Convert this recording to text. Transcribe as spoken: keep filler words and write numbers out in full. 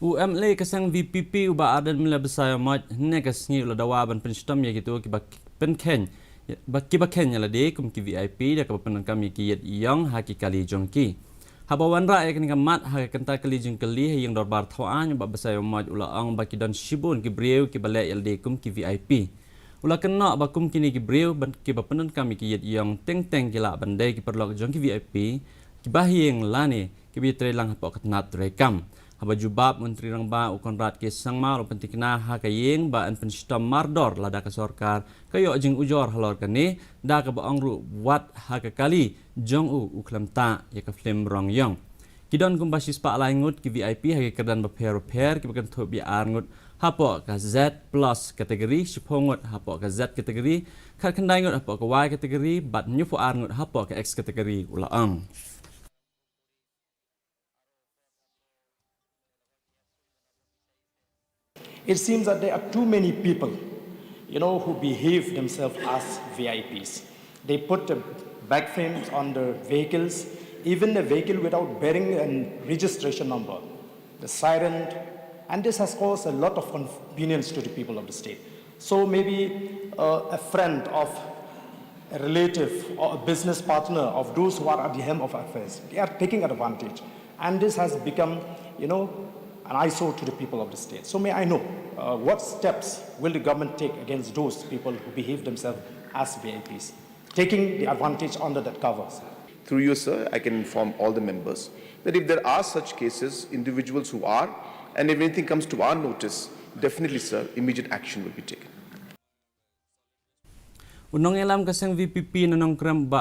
U M L A ka seng V P P u Bah Ardent Miller Basaiawmoit hynne ka sngi u la dawa ban pynshitom ïa kito kiba pynkheiñ, ba kiba kheiñ ïa lade kum ki V I P da kaba pyndonkam ïa ki ïit ïong ha ki kali jong ki. Haba wanrah ïa kane ka mat ha ka kynta kali jingkylli ha ïing dorbar thawaiñ, u Bah Basaiawmoit u la ong ba ki don shibun ki briew kiba leh ïa lade kum ki V I P. U la kynnoh ba kum kine ki briew ban kiba pyndonkam ïa ki ïit ïong teng teng ki lah ban dei ki paralok jong ki V I P, ki bahaïing lane kiba ïatrei lang hapoh ka tnat treikam. Haba jubab, Myntri Rangbah u Conrad K Sangma u la pyntikna ha ka ïing ba yn pynshitom mardor lada ka sorkar ka ïoh jingujor halor kane, da kaba ong ruh wat ha ka kali jong u u khlem tah ïa ka phlim rong ïong. Ki don kumba shispah lai ngut ki V I P ha ki kyrdan bapher bapher kiba kynthup ïa ar ngut hapoh ka Z plus category, shiphew ngut hapoh ka Z category, khatkhyndai ngut hapoh ka Y category bad hynñiewphew ar ngut hapoh ka X category, u la ong. It seems that there are too many people, you know, who behave themselves as V I Ps. They put the back frames on the vehicles, even the vehicle without bearing a registration number, the siren, and this has caused a lot of convenience to the people of the state. So maybe uh, a friend of a relative or a business partner of those who are at the helm of affairs, they are taking advantage. And this has become, you know, an eyesore to the people of the state. So may I know uh, what steps will the government take against those people who behave themselves as V I Ps, taking the advantage under that cover? Through you, sir, I can inform all the members that if there are such cases, individuals who are, and if anything comes to our notice, definitely, sir, immediate action will be taken. U nongïalam ka seng V P P na Nongkrem Bah